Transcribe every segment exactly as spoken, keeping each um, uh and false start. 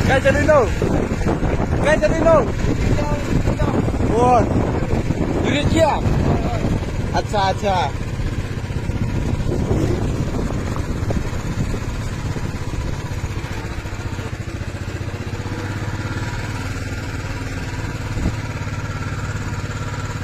ꯀꯥꯏ ꯆꯠꯂꯤꯅꯣ? ꯀꯥꯏ ꯆꯠꯂꯤꯅꯣ? ꯑꯣ, ꯌꯨꯅꯤꯠꯀꯤ? ꯑꯠꯆꯥ, ꯑꯠꯆꯥ꯫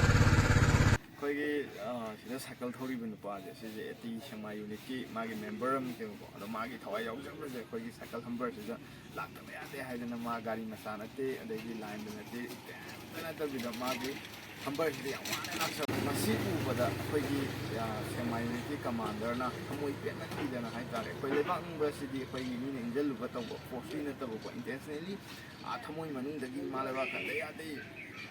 ꯑꯩꯈꯣꯏꯒꯤ, ꯑ, ꯁꯤꯗ ꯁꯥꯏꯀꯜ ꯊꯧꯔꯤꯕ ꯅꯨꯄꯥꯁꯦ, ꯁꯤꯁꯦ ꯑꯦ ꯇꯤ ꯁꯦꯛꯃꯥꯏ ꯌꯨꯅꯤꯠꯀꯤ ꯃꯥꯒꯤ ꯃꯦꯝꯕꯔ ꯑꯃꯅꯦꯕꯀꯣ꯫ ꯑꯗꯣ ꯃꯥꯒꯤ ꯊꯋꯥꯏ ꯌꯥꯎꯖꯕꯁꯦ ꯑꯩꯈꯣꯏꯒꯤ ꯁꯥꯏꯀꯜ ꯍꯝꯕꯔꯁꯤꯗ ꯂꯥꯛꯇꯕ ꯌꯥꯗꯦ ꯍꯥꯏꯗꯅ, ꯃꯥ ꯒꯥꯔꯤ ꯃꯆꯥ ꯅꯠꯇꯦ, ꯑꯗꯩꯗꯤ ꯂꯥꯏꯟꯗ ꯅꯠꯇꯦ, ꯀꯩꯝꯇ ꯅꯠꯇꯕꯤꯗ ꯃꯥꯒꯤ ꯍꯝꯕꯔꯁꯤꯗ ꯌꯥꯝ ꯋꯥꯅ ꯂꯥꯛꯆꯕ꯫ ꯃꯁꯤ ꯎꯕꯗ ꯑꯩꯈꯣꯏꯒꯤ, ꯑ, ꯁꯦꯛꯃꯥꯏ ꯌꯨꯅꯤꯠꯀꯤ ꯀꯃꯥꯟꯗꯔꯅ ꯊꯃꯣꯏ ꯄꯦꯟꯅ ꯊꯤꯗꯅ ꯍꯥꯏꯇꯥꯔꯦ, ꯑꯩꯈꯣꯏ ꯂꯩꯕꯥꯛ ꯅꯤꯡꯕ ꯑꯁꯤꯗꯤ ꯑꯩꯈꯣꯏꯒꯤ ꯃꯤꯅ ꯏꯟꯖꯜꯂꯨꯕ ꯇꯧꯕ, ꯐꯣꯔꯁꯇꯤ ꯅꯠꯇꯕꯀꯣ, ꯏꯟꯇꯦꯟꯁꯅꯦꯜꯂꯤ, ꯑ, ꯊꯃꯣꯏ ꯃꯅꯨꯡꯗꯒꯤ ꯏꯃꯥ ꯂꯩꯕꯥꯛ ꯀꯟꯗ ꯌꯥꯗꯦ,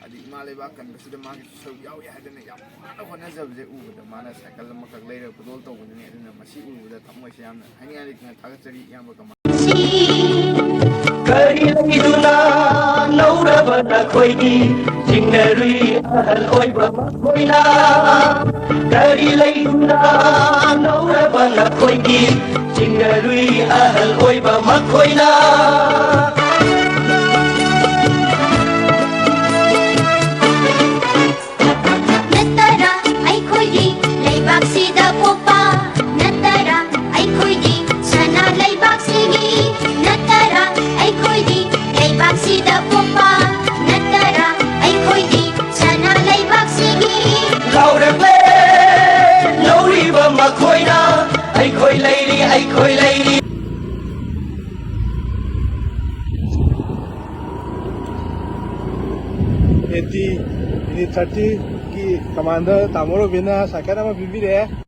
ꯍꯥꯏꯗꯤ ꯏꯃꯥ ꯂꯩꯕꯥꯛ ꯀꯟꯕꯁꯤꯗ ꯃꯥꯒꯤꯁꯨ ꯁꯔꯨꯛ ꯌꯥꯎꯏ ꯍꯥꯏꯗꯅ ꯌꯥꯝ ꯋꯥꯅ ꯍꯣꯠꯅꯖꯕꯁꯦ ꯎꯕꯗ, ꯃꯥꯅ ꯁꯥꯏꯀꯜ ꯑꯃꯈꯛ ꯂꯩꯔꯒ ꯈꯨꯗꯣꯜ ꯇꯧꯕꯅꯤꯅꯦ꯫ ꯑꯗꯨꯅ ꯃꯁꯤ ꯎꯕꯗ ꯊꯃꯣꯏꯁꯦ ꯌꯥꯝꯅ ꯍꯥꯏꯅꯤꯡꯉꯥꯏ ꯂꯩꯇꯅ ꯊꯥꯒꯠꯆꯔꯤ, ꯏꯌꯥꯝꯕ ꯀꯃꯥꯟ꯫ ꯀꯔꯤ ꯂꯩꯗꯨꯅ ꯅꯧꯔꯕ ꯅꯈꯣꯏꯒꯤ ꯆꯤꯡꯅꯔꯨꯏ ꯑꯍꯜ ꯑꯣꯏꯕ ꯃꯈꯣꯏꯅ? ꯀꯔꯤ ꯂꯩꯗꯨꯅ ꯅꯧꯔꯕ ꯅꯈꯣꯏꯒꯤ ꯆꯤꯡꯅꯔꯨꯏ ꯑꯍꯜ ꯑꯣꯏꯕ ꯃꯈꯣꯏꯅ? ꯅꯠꯇꯔꯥ ꯑꯩꯈꯣꯏꯒꯤ ꯂꯩꯕꯥꯛꯁꯤꯗ ꯄꯣꯛꯄ? ꯅꯠꯇꯔꯥ ꯑꯩꯈꯣꯏꯒꯤ ꯁꯅꯥ ꯂꯩꯕꯥꯛꯁꯤꯒꯤ? ꯅꯠꯇꯔꯥ ꯑꯩꯈꯣꯏꯒꯤ ꯂꯩꯕꯥꯛꯁꯤꯗ ꯄꯣꯛꯄ? ꯅꯠꯇꯔꯥ ꯑꯩꯈꯣꯏꯒꯤ ꯁꯅꯥ ꯂꯩꯕꯥꯛꯁꯤꯒꯤ? ꯂꯥꯎꯔꯛꯂꯦ ꯂꯧꯔꯤꯕ ꯃꯈꯣꯏꯅ, ꯑꯩꯈꯣꯏ ꯂꯩꯔꯤ, ꯑꯩꯈꯣꯏ ꯂꯩꯔꯤ꯫ ꯑꯦ ꯇꯤ, ꯌꯨꯅꯤꯠ ꯊꯥꯔꯇꯤꯒꯤ ꯀꯃꯥꯟꯗꯔ ꯇꯥꯃꯣ ꯔꯣꯕꯤꯟꯅ ꯁꯥꯏꯀꯜ ꯑꯃ ꯄꯤꯕꯤꯔꯛꯑꯦ꯫